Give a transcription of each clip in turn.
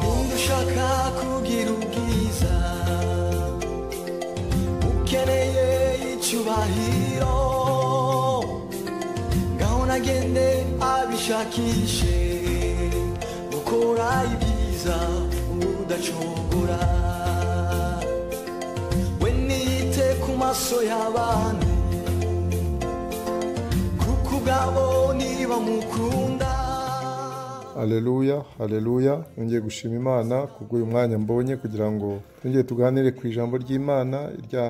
Ninde ushaka kugira ubwiza, ukeneye icyubahiro, ngaho nagende abishakishe, gukora ibyiza udacogora. We niyite ku maso y'abantu, kuko ubwabo niba mukunda. Haleluya, haleluya. Nongeye gushima Imana kubw'uyu mwanya mbonye kugira ngo twongere tuganire ku ijambo ry'Imana,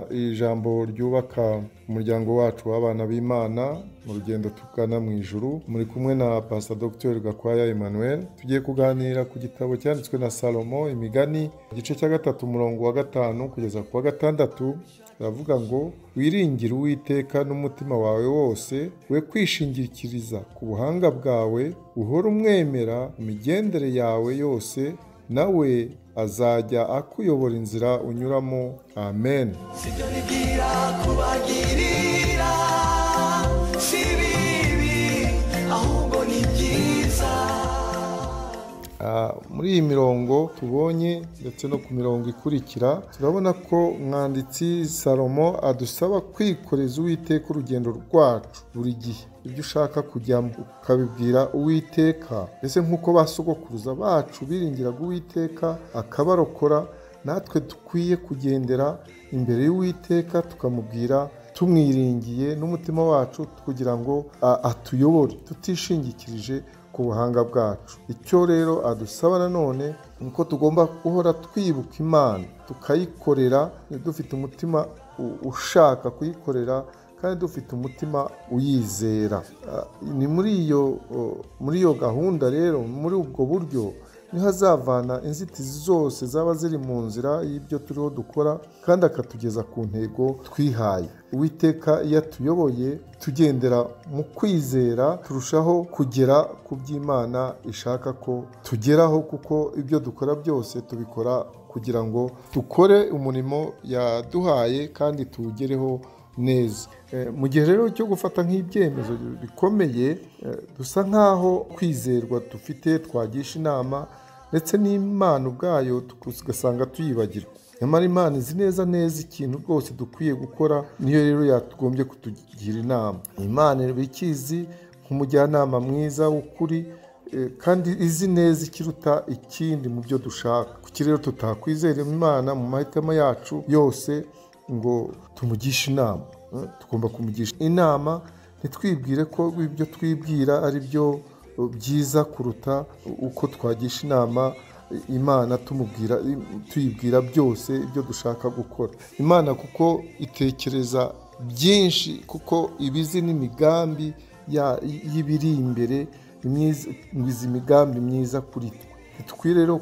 ijambo ryubaka umuryango wacu w'abana b'Imana mu rugendo tugana mu ijuru. Muri kumwe na Pastor Dr. Gakwaya Emmanuel. Tugiye kuganira ku gitabo cyanditswe na Salomo, Imigani, igice cya 3 umurongo wa 5 kugeza ku wa 6. Aravuga ngo wiringire Uwiteka n'umutima wawe wose, we kwishingikiriza ku buhanga bwawe, uhore umwemera mu migendere yawe yose, nawe azajya akuyobora inzira unyuramo. Amen. Sibyo nibwira kubagirira, si bibi ahubwo ni byiza. Muri iyi mirongo tubonye ndetse no ku mirongo ikurikira, turabona ko umwanditsi Salomo adusaba kwikoreza Uwiteka urugendo rwacu buri gihe. Ibyo ushaka kujyamo ukabibwira Uwiteka, mbese nk'uko ba sogokuruza bacu biringiraga Uwiteka akabarokora, natwe dukwiye kugendera imbere y'Uwiteka tukamubwira tumwiringiye n'umutima wacu, kugira ngo atuyobore tutishingikirije ku buhanga bwacu. Icyo rero adusaba nanone ni uko tugomba guhora twibuka Imana, tukayikorera dufite umutima ushaka kuyikorera kandi dufite umutima uyizera. Ni muri iyo gahunda rero, muri ubwo buryo niho azavana inzitizi zose zaba ziri mu nzira y'ibyo turiho dukora, kandi akatugeza ku ntego twihaye. Uwiteka iyo atuyoboye tugendera mu kwizera, turushaho kugera ku by'Imana ishaka ko tugeraho, kuko ibyo dukora byose tubikora kugira ngo dukore umurimo yaduhaye kandi tuwugereho neza. Mu gihe rero cyo gufata nk'ibyemezo bikomeye, dusa nkaho kwizerwa dufite twagisha inama ndetse n'Imana ubwayo tugasanga tuyibagirwa. Nyamara Imana izi neza neza ikintu rwose dukwiye gukora, niyo rero yatugombye kutugira inama. Imana iba ikizi nk'umujyanama mwiza w'ukuri, kandi izi neza ikiruta ikindi mu byo dushaka. Kuki rero tutakwizera Imana mu mahitamo yacu yose ngo tumugishe inama? Tugomba kumugisha inama, ntitwibwire ko ibyo twibwira ari byo byiza kuruta uko twagisha inama Imana, tumubwira tuyibwira byose ibyo dushaka gukora. Imana kuko itekereza byinshi, kuko ibizi n'imigambi y'ibiri imbere, izi migambi myiza kuri twe. Dukwiye rero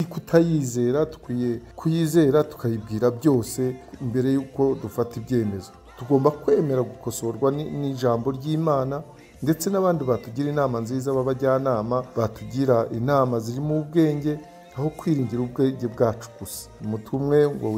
kutayizera, dukwiye kuyizera tukayibwira byose mbere y'uko dufata ibyemezo. Tugomba kwemera gukosorwa n'ijambo ry'Imana, ndetse n'abandi batugira inama nziza b'abajyanama, batugira inama zirimo ubwenge, aho kwiringira ubwenge bwacu gusa. Umutwe umwe ngo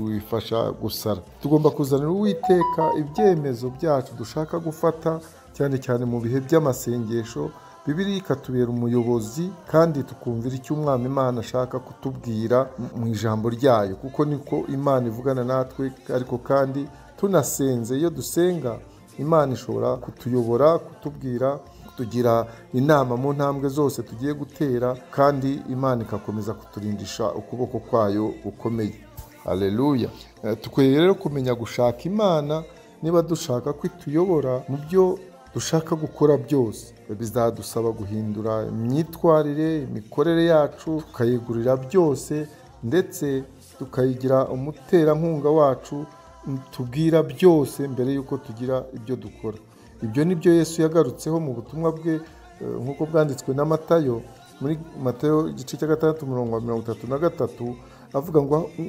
wifasha gusara. Tugomba kuzanira Uwiteka ibyemezo byacu dushaka gufata, cyane cyane mu bihe by'amasengesho. Bibiliya ikatubera umuyobozi, kandi tukumvira icyo Umwami Imana ashaka kutubwira mu ijambo ryayo, kuko niko Imana ivugana natwe. Ariko kandi tunasenze, iyo dusenga Imana ishobora kutuyobora, kutubwira, kutugira inama mu ntambwe zose tugiye gutera, kandi Imana ikakomeza kuturindisha ukuboko kwayo gukomeye. Haleluya. Tukwiye rero kumenya gushaka Imana niba dushaka ko ituyobora mu byo dushaka gukora byose. Bizadusaba guhindura imyitwarire, imikorere yacu, tukayigurira byose, ndetse tukayigira umuterankunga wacu, tubwira byose mbere y'uko tugira ibyo dukora. Ibyo ni byo Yesu yagarutseho mu butumwa bwe nk'uko bwanditswe na Matayo, muri Matayo igice cya 6 umurongo wa 33, avuga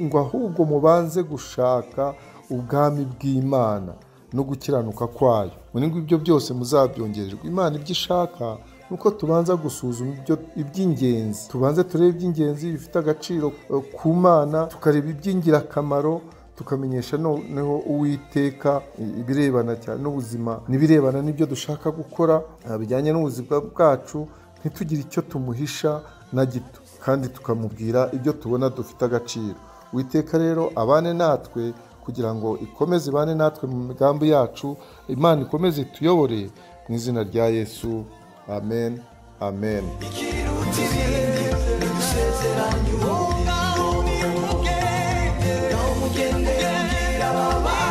ngo ahubwo mubanze gushaka ubwami bw'Imana no gukiranuka kwayo, muri ibyo byose muzabyongererwa. Imana ibyo ishaka nuko tubanza gusuzuma iby'ingenzi, tubanze turebe iby'ingenzi bifite agaciro ku Mana, tukareba iby'ingirakamaro, tukamenyesha noneho Uwiteka ibirebana cyane n'ubuzima n'ibirebana n'ibyo dushaka gukora bijyanye n'ubuzima bwacu, ntitugire icyo tumuhisha na gito, kandi tukamubwira ibyo tubona dufite agaciro. Uwiteka rero abane natwe kugira ngo ikomeze ibane natwe mu migambi yacu, Imana ikomeze ituyobore mu izina rya Yesu. Amen, amen. Ikiruta ibindi nidusezeranye ubugingo. Ngaho mugende mbwira ababaye.